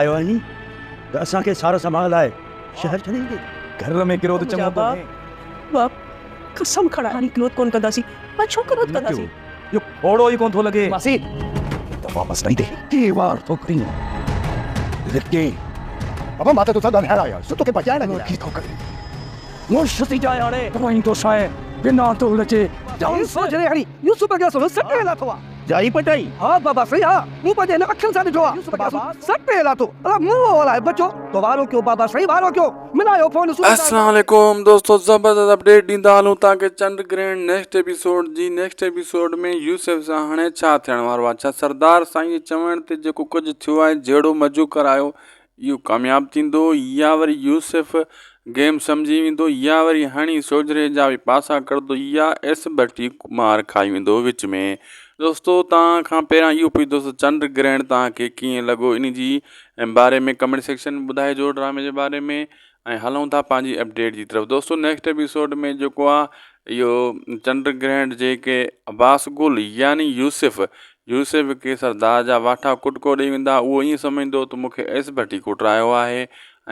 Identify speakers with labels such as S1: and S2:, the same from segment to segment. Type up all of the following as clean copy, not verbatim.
S1: آيو آهين ته اسان کي سار سنڀال لاء شهر ڇڏي ايندين؟
S2: گهر ۾ ڪروڌ چڱو ڪونهي.
S3: باپ، قسم کڻ هاڻي ڪروڌ ڪونه ڪنداسين. پر ڇو ڪروڌ ڪنداسين؟
S2: اهو کوڙو ئي ڪونه ٿو لڳي.
S1: ماسي، ته واپس نه ايندين. ڪي وار ٿو ڪرين. رڪي. بابا مان ته توسان ڳالهائڻ آيو آهيان، سو توکي بچائڻ جي لاء. ڪي ٿو ڪرين.
S2: مرشد ٿي جاء هاڻي. روئين ٿو سانء بنا تول جي.
S4: چئون سوجهري هڻي يوسف کي اصل سٽي لاٿو آ.
S1: جائي پٽائي.
S4: ها بابا سائين ها مون پنهنجي هن اکين سان ڏٺو آ. يوسف کي اصل سٽي لاٿو. الا مون الائي بچو تو وارو ڪيو بابا سائين وارو ڪيو. ملايو فون صوبيدار
S5: السلام
S4: سان.
S5: عليڪم دوستو زبردست اپڊيٽ ڏيندا هلون توهان کي چنڊ گرهڻ نيڪسٽ ايپيسوڊ جي نيڪسٽ ايپيسوڊ ۾ يوسف سان هاڻي ڇا ٿيڻ وارو آهي ڇا سردار سائين جي چوڻ تي جيڪو ڪجهه ٿيو آهي جهڙو مزو ڪرايو اهو ڪامياب ٿيندو يا وري يوسف گيم سمجهي ويندو يا وري هڻي سوجهري جا به پاسا ڪڍندو يا ايس ڀٽي مار کائي ويندو وچ ۾ دوستو توهان کان پهريان اهو پڇندس چنڊ گرهڻ توهان کي ڪيئن لڳو ان جي باري ۾ ڪمينٽ سيڪشن ۾ ٻڌائجو ڊرامي جي باري ۾ ۽ هلون ٿا پنهنجي اپڊيٽ جي طرف دوستو نيڪسٽ ايپيسوڊ ۾ جيڪو آهي اهو چنڊ گرهڻ جيڪي عباس گل يعني يوسف يوسف کي سردار جا واٺا ڪٽڪو ڏئي ويندا اهو ائين سمجهندو ته مون کي ايس ڀٽي ڪٽرايو آهي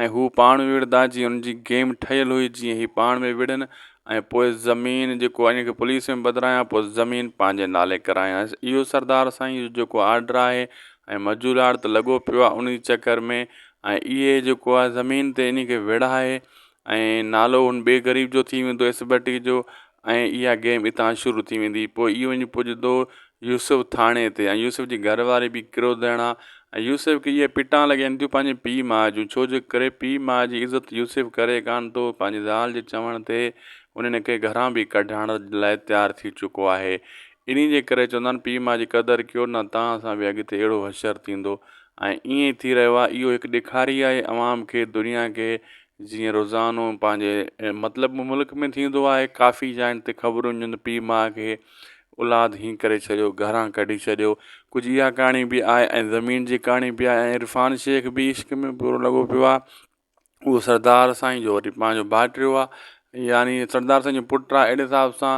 S5: ۽ هو پاڻ وڙهندا جيئن انهن جي گيم ٺهيل هئي جيئن هي پاڻ ۾ وڙهن ۽ پوء زمين جيڪو ان کي پوليس ۾ ٻڌرايان پوء زمين پنهنجي نالي ڪرايان اهو سردار سائين جو جيڪو آرڊر آهي ۽ مجولاڙ ته لڳو پيو آهي ان جي چڪر ۾ ۽ اهي جيڪو آهي زمين تي ان کي وڙهائي ۽ نالو هن ٻئي غريب جو ٿي ويندو ايس ڀٽي جو ۽ اها گيم اتان شروع ٿي ويندي پوء اهو وڃي پڄندو يوسف ٿاڻي تي ۽ يوسف جي گهر واري به ڪروڌڻ آ ۽ يوسف کي اهي پٽان لڳين ٿيون پنهنجي پيء ماء جون ڇو جو ڪري پيء ماء جي عزت يوسف ڪري ڪانه ٿو پنهنجي زال جي چوڻ تي انهن کي گهران به ڪڍائڻ لاء تيار ٿي چڪو آهي انهي جي ڪري چوندا آهن پيء ماء جي قدر ڪيو نه توهان سان به اڳتي اهڙو حشر ٿيندو ۽ ائين ئي ٿي رهيو آهي اهو هڪ ڏيکاري آهي عوام کي دنيا کي جيئن روزانو پنهنجي مطلب ملڪ ۾ ٿيندو آهي ڪافي جاين تي خبرون اينديون آهن پيء ماء کي اولاد هين ڪري ڇڏيو گهران ڪڍي ڇڏيو ڪجهه اها ڪهاڻي به آهي ۽ زمين جي ڪهاڻي به آهي ۽ عرفان شيخ به عشق ۾ پورو لڳو پيو آهي اهو سردار سائين جو وري پنهنجو ڀائٽيو آهي يعني سردار سائين جو پٽ آهي اهڙي حساب سان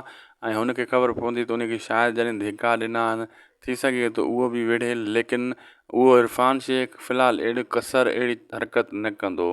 S5: ۽ هن کي خبر پوندي ته ان کي شايد جڏهن ڌڪا ڏنا آهن ٿي سگهي ٿو اهو به وڙهي ليڪن اهو عرفان شيخ في الحال اهڙي ڪسر اهڙي حرڪت نه ڪندو.